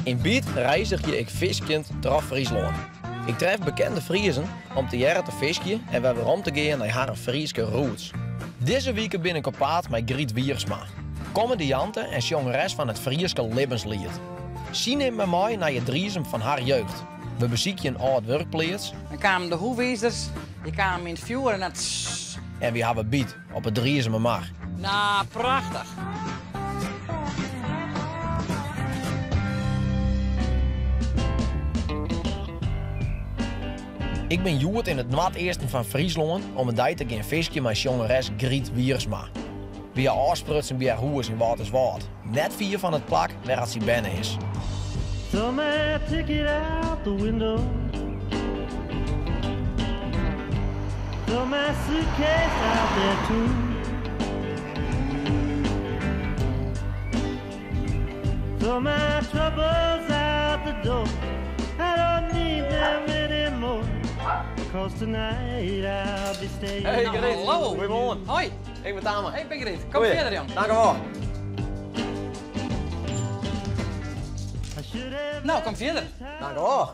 Yn Byt reizgje ik fiskjend troch Fryslân. Ik tref bekende Friezen om tegearre te fiskjen en wer werom te gean nei harren Fryske roots. Dizze wike bin ik op paad mei Griet Wiersma, komediante en sjongeres fan it Fryske libbensliet. Sy nimt my mei nei it Driezum fan har jeugd. We besykje in âld wurkpleats. Dan kamen de hoefizers, dy kamen yn it fjoer en dan tsss. En wy hawwe byt op it Driezumermar. No, prachtich! Ik bin hjoed yn it noardeasten fan Fryslân om in dei te gean fiskjen mei sjongeres Griet Wiersma. Wy ha ôfsprutsen by har hûs yn Wâlterswâld, net fier fan it plak wêr at sy berne is. Throw my ticket out the window. Throw my suitcase out there too. Throw my troubles out the door. I don't need them anymore. Cause tonight I'll be staying. Hey Griet, Hallo. Goeiemoarn. Hoi. Ik bin Tamme. Ik bin Griet. Kom fierder, jong. Dank u wol. No, kom fierder. Dank u wol.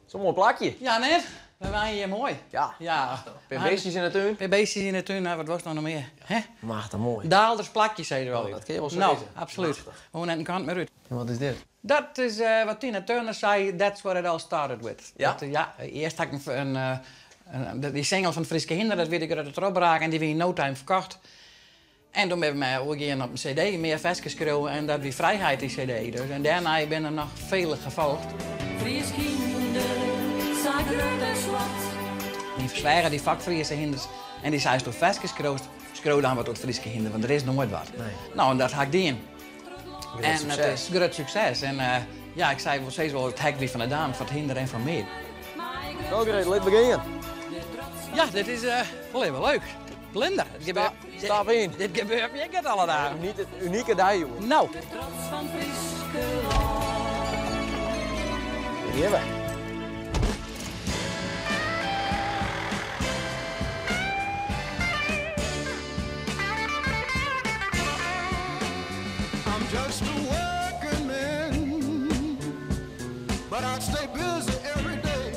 Zo'n moai plakje. Ja, net? Wy wenje hjir moai. Ja. Ja. Pear beestjes yn 'e tún. Pear beestjes yn 'e tún, nou, wat wolst no noch mear? Hè? Machtich moai. Daalders plakje, sizze we altyd. Dat kin je wol No, sizze. absolút. We hoege net in kant mear út. En wat is dit? Dat is wat Tina Turner sei, that's what it all started with. Ja? Dat, ja, earst ha ik in, dy single fan it Fryske Hynder, dat wie de grutte trochbraak en dy wie yn no time ferkocht. En doe binne we mei oergien op in cd, mear ferskes skriuwe en dat wie Vrijheid, dy cd. Dus, en dêrnei binne der noch fele gefolgd. Frysk hynder, sa grut en swart. Myn sweager dy fokt Friese hynders en dy sei asto ferskes skriuwst, skriuw dan wat oer it Fryske hynder, want der is noait wat. Nee. No, en dat ha ik dien. Grut En sukses. it is grut sukses. En ja, ik sei wol, sis wol, it hek wie fan de daam, foar it hynder en foar my. No Griet, lit begjinne. Ja, dit is wol even leuk. Blinder. Dit gebeurt, Stap yn. Dit gebeurt my ek net alle dagen. Niet het unieke dei, jongen. No. De trots fan Fryske lân. Hier we. I'm just a working man, but I stay busy every day.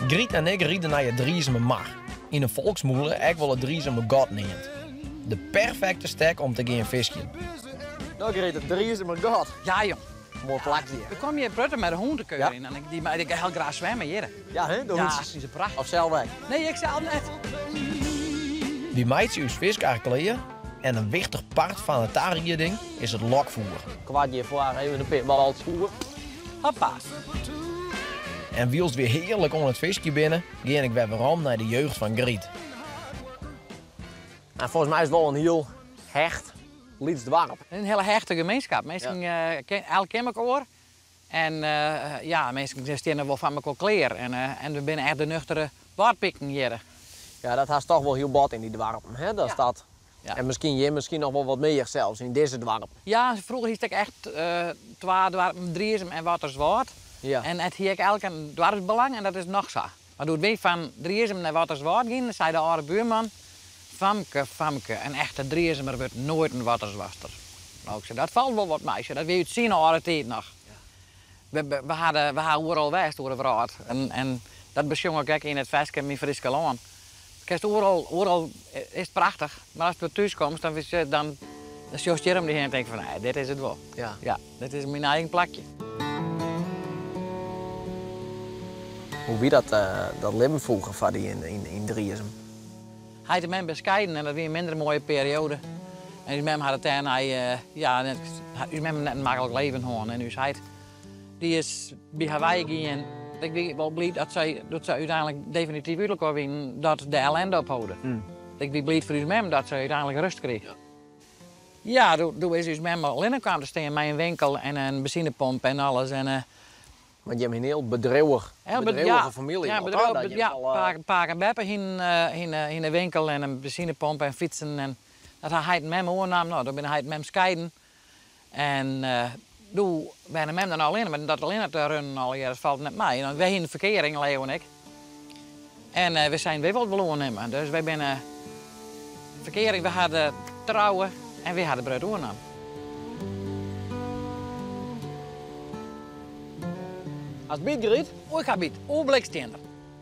Griet en ik ride nei it Driezumermar. Yn 'e folksmûle ek wol it Driezumergat neamd. De perfekte stek om te gean fiskjen. No Griet, it Driezumergat. Ja jong. Moai plakje. We komme hjir protte mei de hûn te kuierjen en ik, dy, ik hiel graach swimme hjir. Ja, hè? De Ja, hûntsjes. dy is prachtich. Of sels ek? Nee, ik sels net. Wy meitsje ús fiskar klear en in wichtich part fan 'e tarieding is it lokfoer. Kwart hjirfoar even in pear baltsjes foer. Hoppa. En wylst wy hearlik oan it fiskjen binne, gean ik wer werom nei de jeugd fan Griet. Nou, folgens my is it wol in hiel hecht lyts doarp. In hiele hechte gemeenskap. Minsken elk ken mekoar. En ja, minsken steane wol foar mekoar klear. En we binne echt de nuchtere Wâldpiken hjir. Ja, dat hast toch wol hiel bot yn dy doarpen, hè? Dat Ja. dat Ja. En miskien hjir miskien noch wol wat mear sels, yn dizze doarpen. Ja, froeger hiest ek echt twa doarpen, Driezum en Wâlterswâld. Ja. En it hie ek elk in doarpsbelang en dat is noch sa. Mar doe't wy fan Driezum nei Wâlterswâld gienen, sei de âlde buorman, Famke, famke, in echte Driezumer wurdt noait in Wâlterswâldster. No, ik sei, dat falt wol wat mei, dat wie út syn âlde tiid noch. We, we, hadden, we ha oeral west oer de wrâld. En dat besjong ik ek yn it ferske Myn Fryske Lân. Kinst oeral, oeral is it prachtich, mar ast wer thús komst, dan, dan, dan sjochst hjir om dy hinne en tinkst fan, nee, dit is it wol. Ja. Ja, dit is myn eigen plakje. Hoe wie dat, dat libben froeger foar dy yn Driezum? Heit en mem binne skeiden en dat wie in minder moaie perioade. En ús mem hat it dêrnei, ja, net, ús mem hat net in maklik leven hân en ús heit dy is by har wei gien. Ik wie wol bliid dat sy, doe't sy úteinlik definityf út elkoar wienen, dat de ellende opholde. Ik wie bliid foar ús mem dat sy úteinlik rêst krige. Ja, doe, doe is ús mem allinne kaam te stean mei in winkel en in benzinepomp en alles. En, Want jim hiene in hiel bedriuwich, bedriuwige famylje. Ja, bedriuw, ja, pake, pake en beppe hiene, hiene, hiene in winkel en in benzinepomp en fytsen. En dat ha heit en mem oernaam. No, doe binne heit en mem skeiden. En doe wenne mem dan allinne, mar dat allinne te runnen allegear, dat falt net mei. Want wy hiene ferkearing, Leo en ik. En we seinen, wy wolle it wol oernimme. Dus wy binne ferkearing, we hadden trouwe en wy ha de brut oernaam. Hast byt, Gryt? Oeh, ik ha byt. Oeh, blikstiender.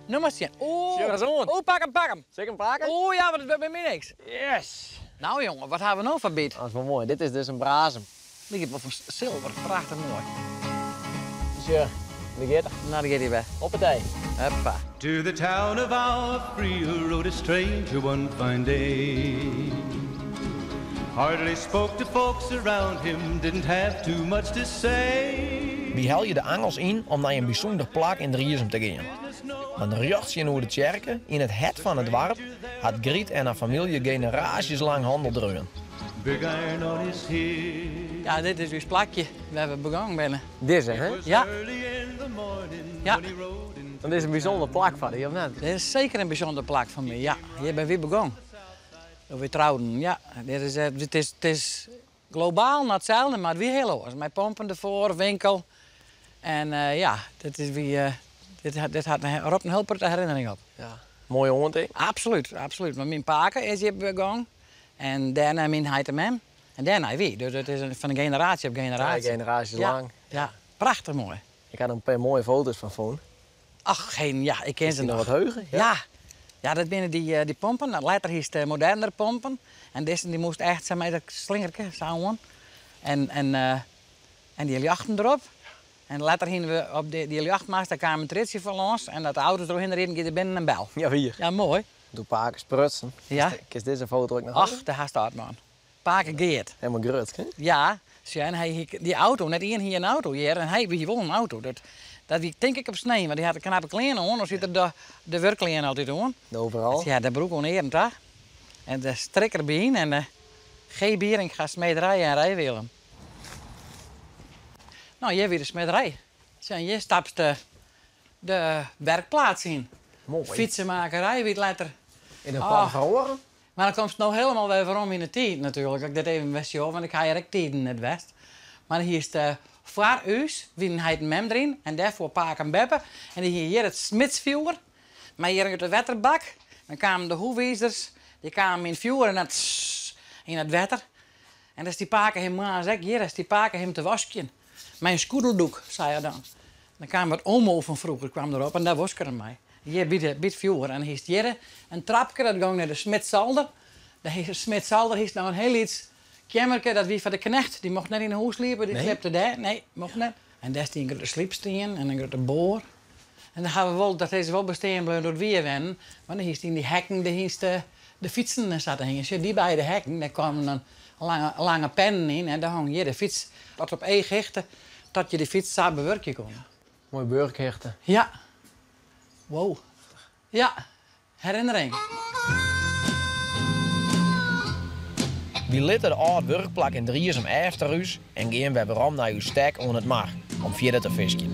No mar sjen. Oeh. Sjoch ris oan. Oeh, pak him, pak him. Sil ik him pakke? Oeh, ja, want it wurdt by my niks. Yes! No jonge, wat ha we no foar byt? Dat is wol moai. Dit is dus in brazem. Liket wol fan silver, prachtich moai. Sjoch, dêr giet er. No, dêr giet hy wer. Hoppatee. Huppa. To the town of Alfria rode a stranger one fine day. Hardly spoke to folks around him, didn't have too much to say. Wy helje de angels yn om nei in bysûnder plak yn Driezum te gean. Want rjocht tsjinoer de tsjerke, yn it hert fan it doarp, hat Gryt en har famylje generaasjes lang hannel dreaun. Big iron on his hip. Ja, dit is ús plakje wêr't we begûn binne. Dizze, hè? Ja. Ja. Want dit is in bysûnder plak foar dy, of net? Dit is seker in bysûnder plak foar my, ja. Hjir binne wy begûn. Doe't wy trouden, ja. Dit is, it is, it is globaal noch itselde, mar it wie hiel oars. Mei pompen derfoar, winkel. En ja, dit is wie, dit hat, dit hat ropt in hiel protte herinnering op. Ja, moaie oantinken. Absolút, absolút. Want myn pake is hjir begûn en dêrnei myn heit en mem en dêrnei wy. Dus it is fan generaasje op generaasje. Trije generaasjes lang. Ja, prachtich moai. Ik ha der in pear moaie foto's fan fûn. Ach, heden, ja, ik ken se noch. Wat heuge? Ja. Ja, dat binne dy, dy pompen. Letter hiest de modernere pompen. En dizze dy moast echt sa mei dat slingerke sa oan. En, en, en dy ljochten derop. En letter hiene we op dy, dy ljochtmast, dêr kaam in triedsje fan lâns. En dat de auto's deroerhinne rieden, gie der binnen in bel. Ja, wier. Ja, moai. Doe pake sprutsen. Ja. Kinst dizze foto ek noch Ach, dêr hast âld man. Pake Geert. Helemaal grut, hè? Ja, sjoch, en hy hie dy auto, net ien hie in auto hjir en hy hie wol in auto. Dat, dat wie tink ik op snein, want hy hat de knappe klean oan, of siet er de, de wurkklean altyd oan. De overal? Ja, de broek oan earen ta. En de strikker by en de G. Bieringa smederij en rijwielen. No, hjir wie de smederij. Sjoch, hjir stapst de, de werkplaats yn. Moai. Fytsemakerij wie it letter. Yn in pan feroaren? Mar dan komst no hielendal wer werom yn de tiid natuerlik. As ik dit even wer sjoch, want ik ha hjir ek tiden net west. Mar dan hiest foar ús wienen heit en mem deryn en dêrfoar pake en beppe. En dy hie hjir it smidsfjoer, mei hjir in grutte wetterbak. Dan kamen de hoefizers, dy kamen yn it fjoer en dan tsss yn it wetter. En dan stie pake him moarns ek hjir, stie pake him te waskjen. Mei in skûdeldoek, sei er dan. Dan kaam wat Omo fan froeger kwam derop en dêr woske er mei. Hjir by, de, by it fjoer. En hiest hjir in trapke, dat gong nei de smidsalder. De smidsalder hiest noch in hiel lyts keammerke, dat wie foar de knecht. Dy mocht net yn 'e hûs sliepe, dy Nee? sliepte dêr. Nee, mocht net. En dêr stie in grutte slypstien en in grutte boar. En dat hawwe we wol, dat is wol bestean bleaun doe't wy hjir wennen. Want dan hiest yn dy hekken, dêr hiest de, de fytsen en sa te hingjen. Sjoch, dy beide hekken, dêr kamen dan lange, lange pennen yn en dêr hong hjir de fyts tot op eachhichte, dat je de fyts sa bewurkje koene. Moai wurkhichte. Ja. Wow. Ja, herinnering. Wy litte de âld wurkplak yn Driezum efter ús en gean wer werom nei ús stek oan it mar om fierder te fiskjen.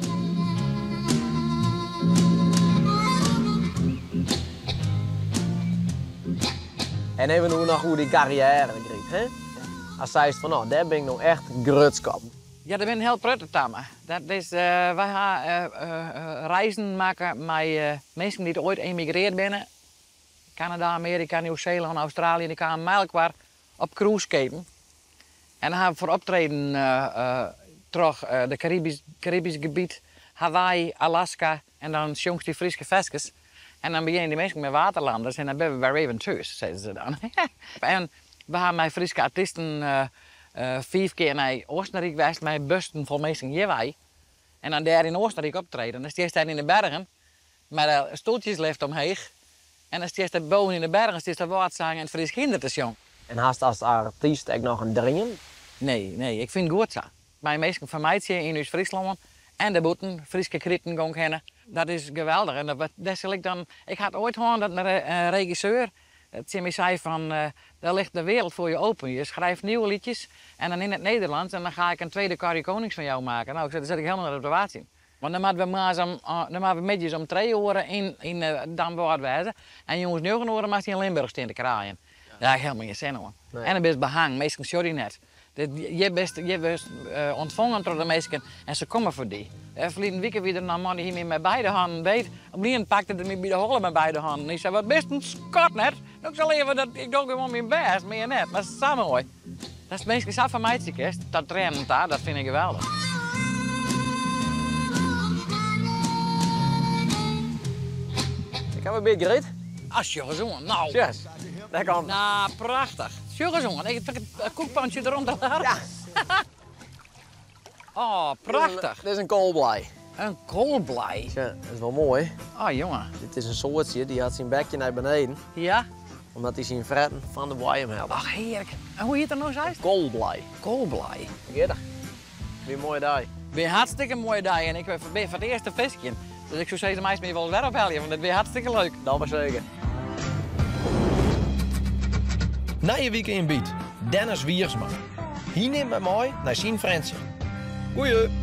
En even oer noch oer dy karriêre, Gryt. Hè? As seist fan, no, dêr bin ik no echt grutsk op. Ja, der binne in hiel protte, Tamme. Dat is, wy ha reizen makke mei minsken dy't oait emigreard binne. Kanada, Amearika, Nieuw-Seelân, Australië, dy kamen mei elkoar op cruiseskepen. En dan ha we foar optreden troch de Karibysk, Karibysk gebiet, Hawaii, Alaska en dan sjongst dy Fryske ferskes. En dan begjinne dy minsken mei Waterlanders en dan binne we wer even thús, sizze se dan. En we ha mei Fryske artysten fiif kear nei Oostenryk west mei bussen fol minsken hjirwei. En dan dêr yn Oostenryk optreden. Dan stiest dêr yn de bergen mei de stoeltjeslift omheech. En dan stiest dêr boven yn de bergen, stiest de Wâldsang en it Frysk Hynder te sjongen. En hast as artyst ek noch in dream? Nee, nee, ik fyn it goed sa. Mei minsken fermeitsje yn ús Fryslân en dêrbûten, Fryske kriten gong hinne. Dat is geweldich en dat, dêr sil ik dan. Ik ha oait hân dat in regisseur tsjin my sei fan, daar ligt de wereld voor je open. Je schrijft nieuwe liedjes en dan in het Nederlands en dan ga ik een tweede Corrie Konings van jou maken. Nou, ik sei, dêr sit ik hielendal net op te wachtsjen. Want dan moatte we moarns om, dan moatte we middeis om 3 oere yn Damwâld wêze en jûns njoggen oere moatst yn Limburch stean te kraaien. Dêr ha ik helemaal gjin sin oan. Nee. En dan bist behang, minsken sjogge dy net. Hjir bist, hjir wurdst ûntfongen troch de minsken en se komme foar dy. Ferliden wike wie der in man dy hie my mei beide hannen beet. Op ien pakte er my by de holle mei beide hannen. Hy sei, wat bist in skat net? No, ik sei leaver dat ik doch gewoan myn bêst, mear net. Mar sa moai. Datst minsken sa fermeitsje kinst, ta triennen ta, dat fyn ik geweldich. Gaan we bij Greet? Ah, sjoch ris oan. Nou. Yes. Daar komt. Nou, prachtich. Sjoch ris oan. Ik it koekpantsje derûnder. Ja. Oh, prachtich. Dit is in koalblei. In koalblei? Ja, dat is wel mooi. Oh, jonge. Dit is in soartsje, dy hat syn bekje nei beneden. Ja? Omdat hy syn fretten fan de boaiem hellet. Ach, hearlik. En hoe hjit dat no, seist? Koalblei. Koalblei. Hoe giet it? Wie in moaie dei. Wie hartstikke moaie dei en ik bin foar it earst te fiskjen. Dus ik soe sizze, meist my wol wer ophelje, want it wie hartstikke leuk. Dat mar seker. Nije wike yn Byt, Dennis Wiersma. Hy nimt my mei nei syn Frjentsjer. Goeie!